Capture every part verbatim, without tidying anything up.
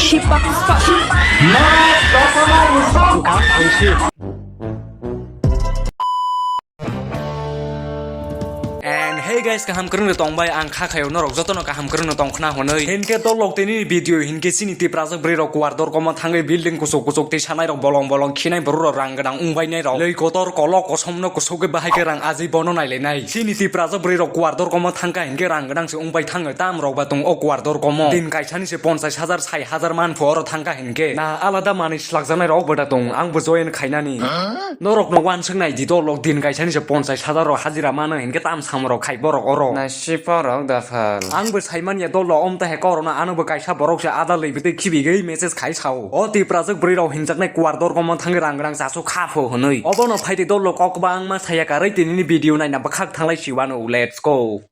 And hey guys, kaham kwrwngno tongbai ang kha khayo norok jotono kaham kwrwngno tongkhna hwnwi. Hinkhe dolok tini video hinkhe chini tiprajak bwrwi rok kuar dorkomo thangwi building kuchuk kuchuk tei sanai rok bolong bolong khinai borok rok rang gwnang wngbainai rok lwi kotor kolok kosomno kusugwi bahai khe rang ajwi bono nailainai. Chini tiprajak bwrwi rok kuar dorkomo thangkha hinkhe rang gwnang se wngbai thango tam rok ba tong o kuar dorkomo din kaisani se ponchas hajar sai hajar manphu oro thangkha hinkhe na alada manwi slakjaknai rok bwda tong ang bo join khainani. Norokno uansuk nai di dolok din kaisani se ponchas hajar rok hajira mano hinkhe tam samrok khai borok oro. Nasipa rok daphal. Ang bo saimanya dolo omta he korona ano bo kaisa borok se ada lwi bwtwi khibigwi message khai sao. O tiprajak bwrwi rok hinjaknai kuar dorkomo thangwi rang rang chasu kha pho hwnwi. Obono phaidi dolo kok bangma saya karwi tinini video naina bwkhak thanglai siwano. Let's go.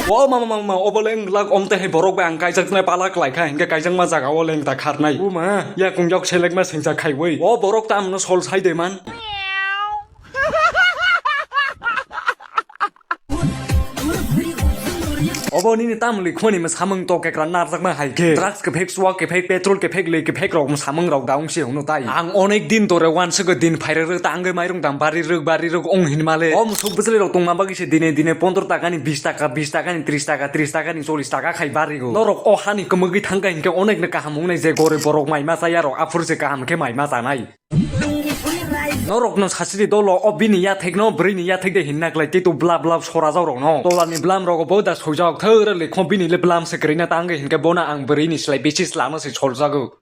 O mama, mama, mama, obo leng glak omte hai borok bai ang kaijaknai pala klaikha, hinkhe kaijakma jaga o leng ta kharnai. O ma, yakung yok selekma sengcha khaiwi. O borok ta amno sol sai de man. Obo nini tam likhmani ma samung to kekra narjakma hai khe. Drugs kephek, suak kephek, petrol kephek, lei kephek rok samung rok daung se hwnwi tai. Ang onek din tore uansukgo din phairwk rwk ta angwi mairung dam bari rwk bari rwk ong hinmale. O musuk bwchwlwi rok tongma bagwi se dine dine pondro taka ni, bis taka, bis taka ni, tris taka, tris taka ni, chollis taka khai barigo. Norok o hani kwmwgwi thangkha hinkhe onek no kaham wngnai je gorib borok mai ma chaya rok aphuru se kaham khe mai ma chanai. Norokno sasidi dolo o bini yathekno bwrwini yathek de hinna klai tei to blap blap sorajak rokno. Tolani blam rogo bo da soijak thwra lekho bini le blam se kwrwina tangwi hinkhe bono ang bwrwini slai bisi slano se soljago.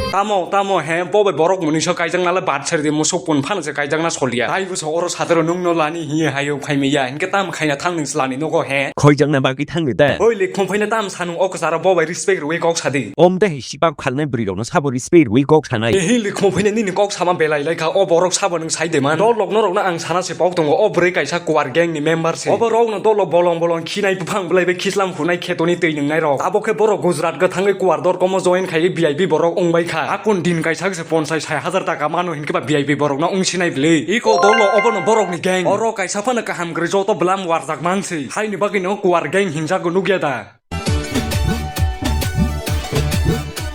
Tamo, tamo, he, bo bai borok mwnwi so kaijakna le bat sari di musuk pun phano se kaijakna soliya. Tai bwsa oro sadaro nwngno lani hiye hayo phaimiya, hinkhe tam khaina thang nung slani nogo he. Khoijakna bagwi thangni da. Oi, lekhong phaina tam sanung o kwcharo bo bai respect rwi kok sadi. Om de he sipak phalnai bwrwi rokno sabo respect rwi kok sanai. Ehi, lekhong phaina nini kok sama belai lai kha, o borok sabo nung sai de man. Dol lok norokno ang sana se pok tongo, o bwrwi kaisa kuar gang ni member se. Obo rokno dol lok bolong bolong khinai buphang bwlai bai khislam hunai khetoni twi nungnai rok. Abo khe borok Gujarat ga thangwi kuar dor komo join khai V I P borok wng bai kha. Akon din kaisa se ponchas sai hajar taka mano hinkhe ba V I P borok no wng sinai bwlwi. Iko dol lok obo no borok ni gang. Oro kaisa phano kaham kwrwi joto bwlam warjak mang se. Haini bagwi no kuar gang hinjago nukya da.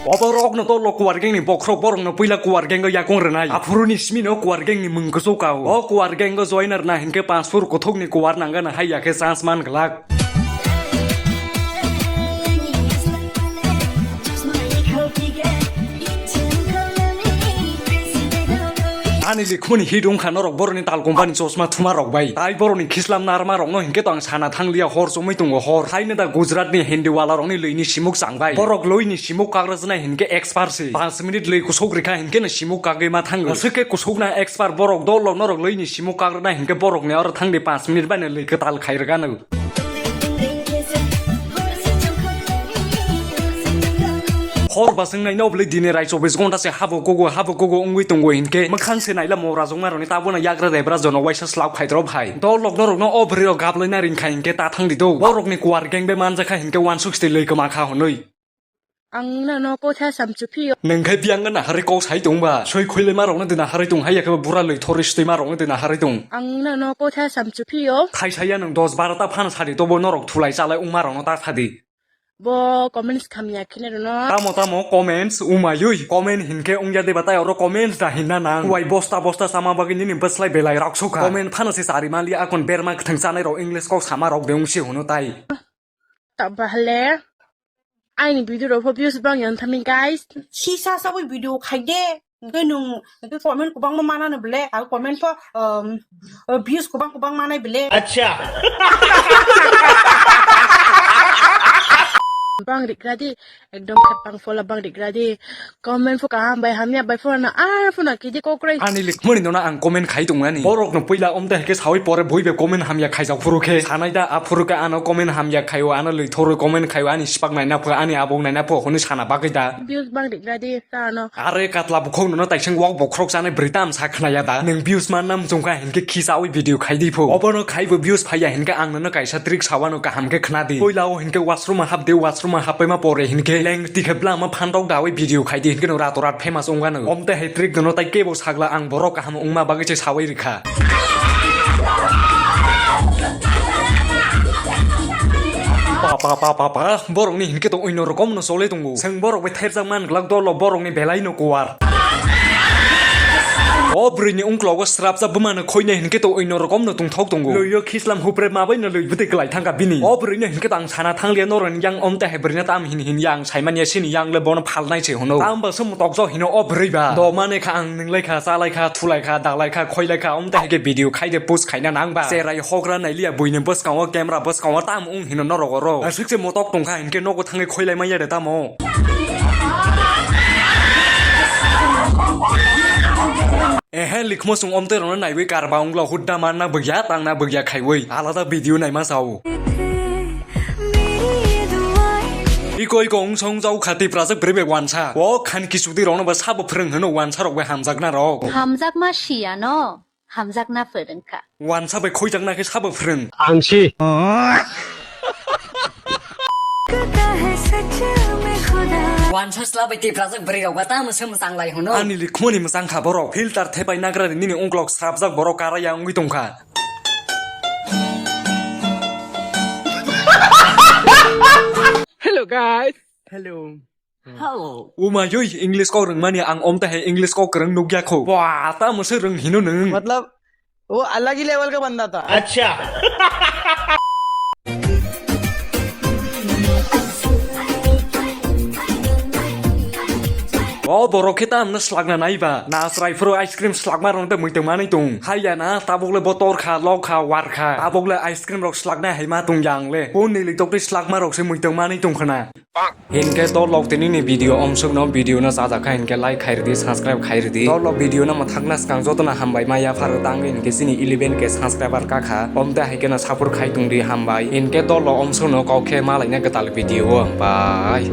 Obo rokno dol lok kuar gang ni bokhorok borok no puila kuar gang o yakung rwnai. Aphuru ni simi no kuar gang ni mung kwchwk ka o. O kuar gang o joiner na hinkhe panch phur kuthuk ni kuar nangana hai ya khe chance man glak. Ani likhmani hit wngkha norok boroni tal company chosma thuma rok bai. Tai boroni khislam narma rokno hinkhe to ang sana thangliya hor chumui tongo hor. Haino da Gujarat ni Hindi wala rokni lwini simuk changbai. Borok lwini simuk kagra jwnai hinkhe expert se. Panch minute lwi kusuk rikha hinkhe no simuk kagwi ma thango. Aswk khe kusuk na expert borok dol lok norok lwini simuk kagra na hinkhe borok ni oro thangdi panch minute bai no lwi kwtal khai rwgano. Hor basing nai no bwlwi dini rai chobbish ghonta se habo kugo habo kugo wngwi tongo hinkhe mwkhang se naila mora jongma roni tabona yagra debra jono waisa slap khai drop hai. Dol lok norok no o bwrwi rok gablai na ring kha hinkhe ta thang di do. Borok ni kuar gang be manjakha hinkhe uansuk se lwi kwma kha hwnwi. Ang nono kotha samchu phio. Nwng khai biyang gana harwi kok sai tong ba. Soi khoile ma rokno dina harwi tong hai yakhe bura lwi thori stui ma rokno dina harwi tong. Ang nono kotha samchu phio. Khai saya nwng dos baro ta phano sadi tobo norok thulai chalai wngma rokno ta sadi. Bo comments khamya khine rwno. Tamo tamo comments umayui comment hinkhe wngya deba tai oro comments da hinna nang. Wai bosta bosta sama bagwi nini bwslai belai rok sukha. Comment phano se sari mali akon berma kwthang chanai rok English kok sama rok de wngsi hunu tai. Tabahale. Aini video rok pho views bang yang thami guys. Sisa sabui video khai de. Hwnkhe nwng hwnkhe comment kwbangma manano bele, abo comment pho, um, views kwbang kwbang manai bele. Acha. Bang rikra di, ekdom khapang phola bang rikra di. Comment pho kaham bai hamya bai pho na, ah, pho na kidi kokrai. Ani likmani nona ang comment khai tongmani. Borok no puila omte hake sawi pore bui be comment hamya khaijak phuru khe. Sanai da aphuru khe ano comment hamya khaio, ano lwi thoro comment khaio, ani sipak naina pho, ani abong naina pho, hwnwi sana bagwi da. Views bang rikra di, ta ano. Are katla bukhuk nono taiseng wak bokhorok chanai bwrwi tam sa khnaya da. Nwng views man nam chungkha hinkhe khichawi video khai di pho. Obono khaibo views phaiya hinkhe ang nono kaisa trick sawano kaham khe khna di. Puila o hinkhe washroom hap di, washroom happaima pore hinkhe leng tikhe blama phanrok dawi video khai di hinkhe no rato rat famous wngwano. Omte hai trick nono tai kebo sagla ang borok kaham wngma bagwi se sawi rikha. Pa pa pa pa pa, borokni hinkhe to oino rokomno chole tongo. Chwng borok bai thairjak man glak dolo borokni belai no kuwar. O bwrwini ungklogo srapjak bwmano khoinai hinkhe to oino rokomno tongthok tongo. Loio khislam hupre mabaino loi bwtwi kwlai thangkha bini. O bwrwino hinkhe to ang sana thangliya norokni yang omte hai bwrwino tam hin hin yang saimanya sini yang le bono phalnai se hwno. Tamba se motokjak hino o bwrwi ba. Domani kha ang nwnglai kha, chalai kha, thulai kha, dalai kha, khoilai kha, omte hai khe video khaide post khaina nang ba. Cherai hogra nailiya buini bwskango camera bwskango tam wng hino norok oro. Aswk se motok tongkha hinkhe nogo thangwi khoilai manya de tamo. Ehe, likhmo chwng omtwi rokno naiwi karba wnglo hudda manna bwgya tangna bwgya khaiwi alada video naima sao. Iko iko wngsa wngsa ukha Tiprajwk bwrwi bai wansa. O khan kichukdi rokno ba sabo phwrwng hwno wansa rok bai hamjakna rok. Hamjakma siyano. Hamjakna phwrwngkha. Wansa bai khoijakna khe sabo phwrwng. Ang si. Wansa sla bai Tiprajwk bwrwi rok ba tamo se mwchang lai hwno. Ani likhmoni mwchang kha borok. Filter thepai nagra ri nini ungklok srapjak borok kara ya wngwi tongkha. Hello guys. Hello. Hello. Uma yoi, English kok rwngmani ang omte hai English kok kwrwng nukya kho. Bwa, tamo se rwng hino nwng. मतलब वो अलग ही लेवल का बंदा था। अच्छा। O borok khe tamno slakna naiba. Na chwrai phuru ice cream slakma rwng tei muitwng manwi tong. Haiya na, tabuk le bo tor kha, lok kha, war kha. Tabuk le ice cream rok slaknai hai ma tong yang le. Bo nili tok tei slakma rok se muitwng manwi tong khna. Hinkhe to lok tini ni video omsuk no, video no chajak kha hinkhe like khai rwdi, subscribe khai rwdi. To lok video no mwthakna swkang joto no hambai ma yaphar tangwi hinkhe chini eleven K subscriber kakha, omte hai kheno support khai tongdi hambai. Hinkhe to lok omsuk no kok khe malaina kwtal video o, bye.